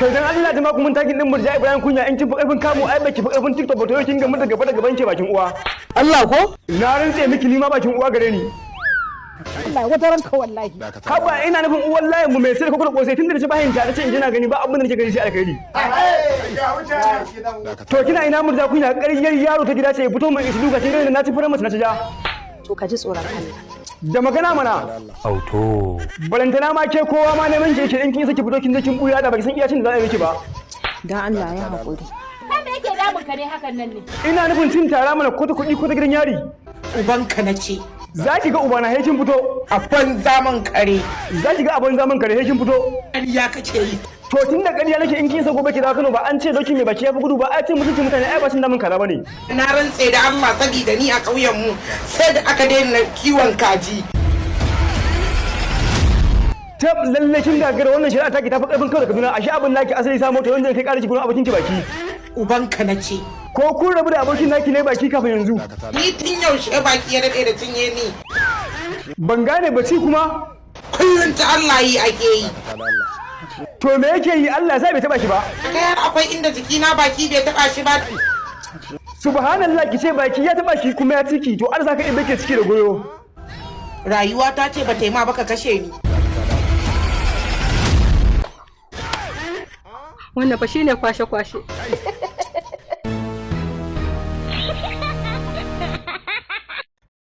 Kai, dan Allah jama'a, kun tagging din Murja Ibrahim Kunya. In kin fi karfin kamu, ai baki fi karfin TikTok ba. To yau kin ga da gaba da gaban ke bakin uwa. Allah ko? Na rantse miki, ni ma bakin uwa gare ni. Allah wata ranka wallahi. Haba, ina nufin uwan layin mu mai sai da kokon kosai. Tunda da ci bahin ta ce in jina gani ba abin da nake gani sai alkhairi. To kina ina, Murja Kunya? Ƙaryar yaro ta gida ce. Fito mai isi duka, kin gani na ci furen mace na ci ja. To ka ji tsoron Allah. Da magana mana. Auto. Balantana ma ke, kowa ma neman ki yake. In kin saki fito, kin je kin buya da baki san iyacin da za a yi miki ba. Dan Allah ya haƙuri. Kai, me yake damun ka ne hakan nan ne? Ina nufin cin tara mana, ko ta kuɗi ko ta gidan yari. Ubanka na ce. Za ki ga ubana, he kin fito. A banza man kare. Za ki ga abin zaman kare, he kin fito. Ƙarya kake yi. To tun da ƙarya nake, in kin sa gobe ki dawo Kano, ba an ce doki mai baki ya fi gudu ba? Ai ce mutuncin mutane ai ba cin damun kaza bane. Na rantse da Allah, saboda ni a ƙauyen mu sai da aka daina kiwon kaji. Tab, lalle kin gagara. Wannan shari'a taki tafi karfin kawai da Kaduna. Ashe abin naki asali samo to yanzu kai ƙara ki gurin abokin ki baki. Ubanka na ce. Ko kun rabu da abokin naki ne baki kafin yanzu? Ni tun yaushe baki ya daɗe da cinye ni? Ban gane ba ci kuma. Kullum ta Allah yi ake yi. To me yake yi? Allah sai bai taba shi ba. Kai, har akwai inda jikina baki bai taɓa shi ba? Subhanallah, ki ce baki ya taba shi kuma ya ciki. To an saka in ke ciki da goyo. Rayuwa ta ce ba ta yi ma ba, ka kashe ni. Wannan fa shine kwashe kwashe.